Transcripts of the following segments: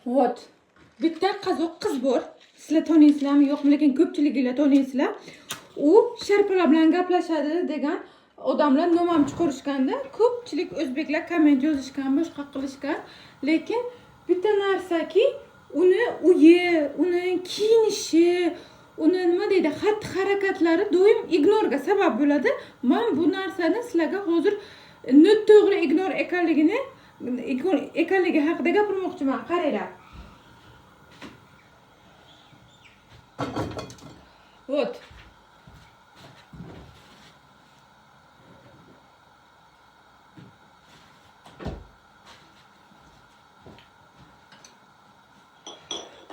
Вот. Bitta qozoq qiz bor. Sizlar taniysizlarmi, yo'qmi, lekin ko'pchiliginglar taniysizlar. U sharpalar bilan gaplashadi degan odamlar nom ham chiqarishganda ko'pchilik o'zbeklar komment yozishgan, boshqa qilishgan. Lekin bitta narsaki, uni uyi, uni kiyinishi, uni nima deydi, xatti harakatlari doim ignorga sabab bo'ladi. Men bu narsani sizlarga hozir noto'g'ri ignor ekanligi haqida gapirmoqchiman. Qaranglar. Вот.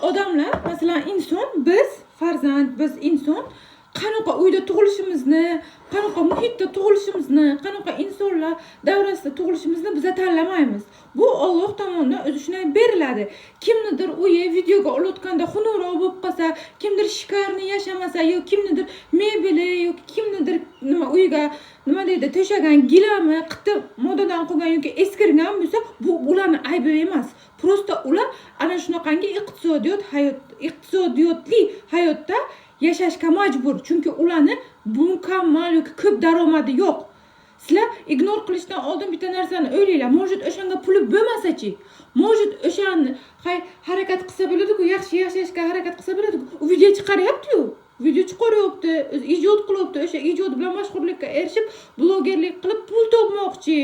Odamlar, masalan, inson, biz farzand, biz inson qanaqa uyda tug'ilishimizni, qanaqa muhitda tug'ilishimizni, qanaqa insonlar davrasida tug'ilishimizni biza tanlamaymiz. Bu Alloh tomonidan o'zi shunday beriladi. Kimnidir uyi videoga olayotganda xunukroq bo'lib qolsa, kimdir shikarni yashamasa, yo kimnidir mebeli, yoki kimnidir nima uyiga nima deydi, to'shagan gilami qitib modadan qolgan yoki eskirgan bo'lsa, bu ularning aybi emas. Prosta ular ana shunaqangi iqtisodiyotli hayotda yashashga majbur, chunki ularni mukammal yoki ko'p daromadi yo'q. Sizlar ignor qilishdan oldin bitta narsani o'ylanglar. Может, o'shanga puli bo'lmasa-chi? Может, o'shani harakat qilsa bo'ladi-ku, yaxshi yashashga harakat qilsa bo'ladi-ku. U video chiqaryapti-yu. Video chiqaryapti, o'zi ijod qilyapti, o'sha ijod bilan mashhurlikka erishib, blogerlik qilib pul topmoqchi.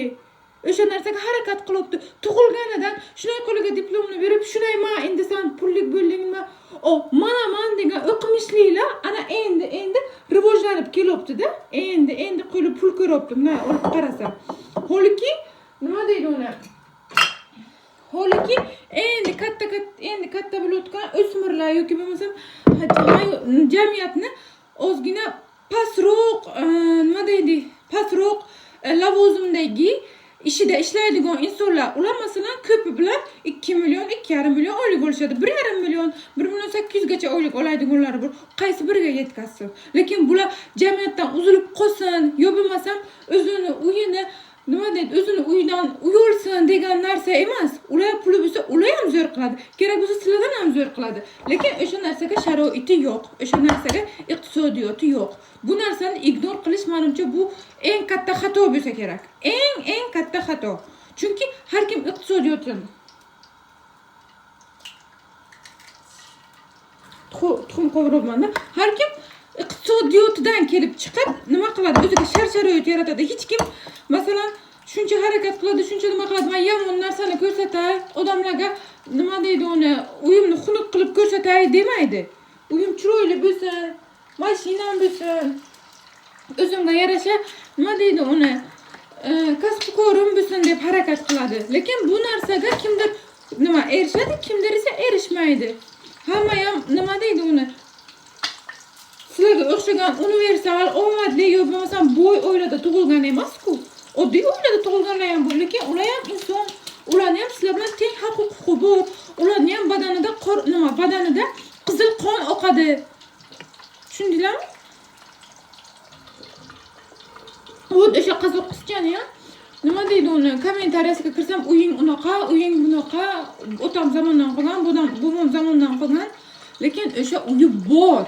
O'sha narsaga harakat qilyapti. Tug'ilganidan shunday qo'liga diplomni berib, shunday ma endi sen pullik bo'ldingmi? O, mana man degan o'qimishlilar ana endi rivojlanib kelyapti-da. Endi qo'li pul ko'ryapti. Bunday olib qarasa. Holiki nima deydi uni? Holiki endi katta bo'layotgan o'smirlar yoki bo'lmasam jamiyatni ozgina pastroq, nima deydi, pastroq lavozimdagi ishida ishlaydigan insonlar, ular masalan ko'pi bilan 2 million, 2,5 million oylik olishadi. 1,5 million, 1 million 800 gacha oylik oladiganlari bor. Qaysi biriga yetkazsin? Lekin bular jamiyatdan uzilib qolsin, yo bo'lmasam o'zini uyini nima deydi, o'zini uyidan uyolsin degan narsa emas. Ular puli bo'lsa, ular ham zo'r qiladi. Kerak bo'lsa sizlardan ham zo'r qiladi. Lekin o'sha narsaga sharoiti yo'q, o'sha narsaga iqtisodiyoti yo'q. Bu narsani ignor qilish menimcha bu eng katta xato bo'lsa kerak. Eng katta xato. Chunki har kim iqtisodiyotini tuxum qovuryapman-da. Har kim iqtisodiyotidan kelib chiqib nima qiladi? O'ziga shart-sharoit yaratadi. Hech kim masalan shuncha harakat qiladi, shuncha nima qiladi, men yomon narsani ko'rsatay, odamlarga nima deydi uni, uyimni xunuk qilib ko'rsatay demaydi. Uyim chiroyli bo'lsin, mashinam bo'lsin, o'zimga yarasha nima deydi uni, kasb korim bo'lsin deb harakat qiladi. Lekin bu narsaga kimdir nima erishadi, kimdir esa erishmaydi. Hamma ham nima deydi uni, sizlarga o'xshagan universal, omadli yo bo'lmasam boy oilada tug'ilgan emas-ku. Oddiy oilada tug'ilganlar ham bor, lekin ular ham inson, ularni ham sizlar bilan teng haq-huquqi bor. Ularni ham badanida badanida qizil qon oqadi. Tushundinglarmi? Вот o'sha qozoq qizchani ham nima deydi uni, kommentariyasiga kirsam, uying unaqa, uying bunaqa, otam zamondan qolgan, bobom zamondan qolgan, lekin o'sha uyi bor.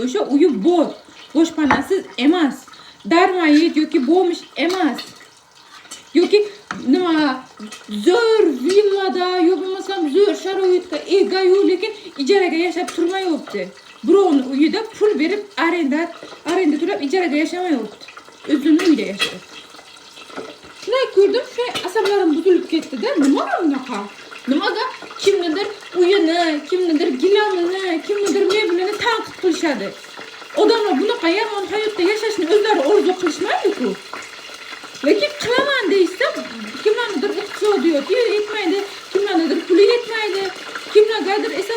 O'sha uyi bor. Boshpanasiz emas. Darmayit yoki bo'lmish emas. Yoki nima zo'r villada yo bo'lmasam zo'r sharoitga ega-yu, lekin ijaraga yashab turmayapti. Birovning uyida pul berib arenda to'lab ijaraga yashamayapti. O'zini uyida yashayapti. Shunday ko'rdim, shunday asablarim buzilib ketdi-da. Nima bunaqa? Nimaga kimnidir uyini, kimnidir gilamini, kimnidir mebelini tanqid qilishadi? Odamlar bunaqa yomon hayotda yashashni o'zlari orzu qilishmaydi-ku. Lekin qilaman deyishsa, kimlarnidir iqtisodiyoti yetmaydi, kimlarnidir puli yetmaydi, kimlargadir esa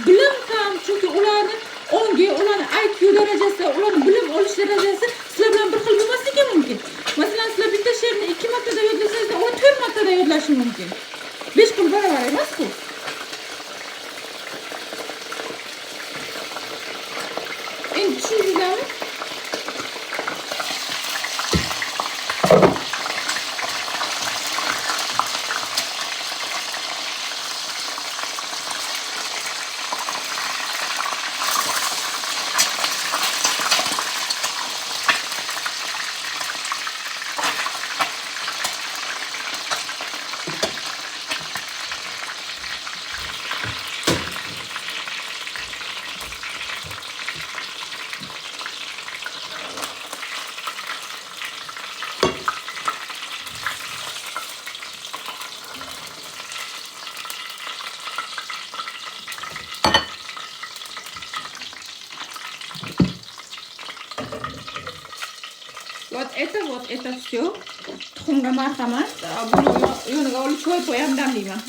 bilim kam, chunki ularni ongi, ularni IQ darajasi, ularni bilim olish darajasi sizlar bilan bir xil bo'lmasligi mumkin. Masalan, sizlar bitta she'rni 2 martada yodlasangiz, ular 4 martada yodlashi mumkin. 5 pul barobar emas-ku. Endi tushundingizmi? Вот это, вот это все. Tuxumga marhamat. Buni yoniga olib choy ham damlayman.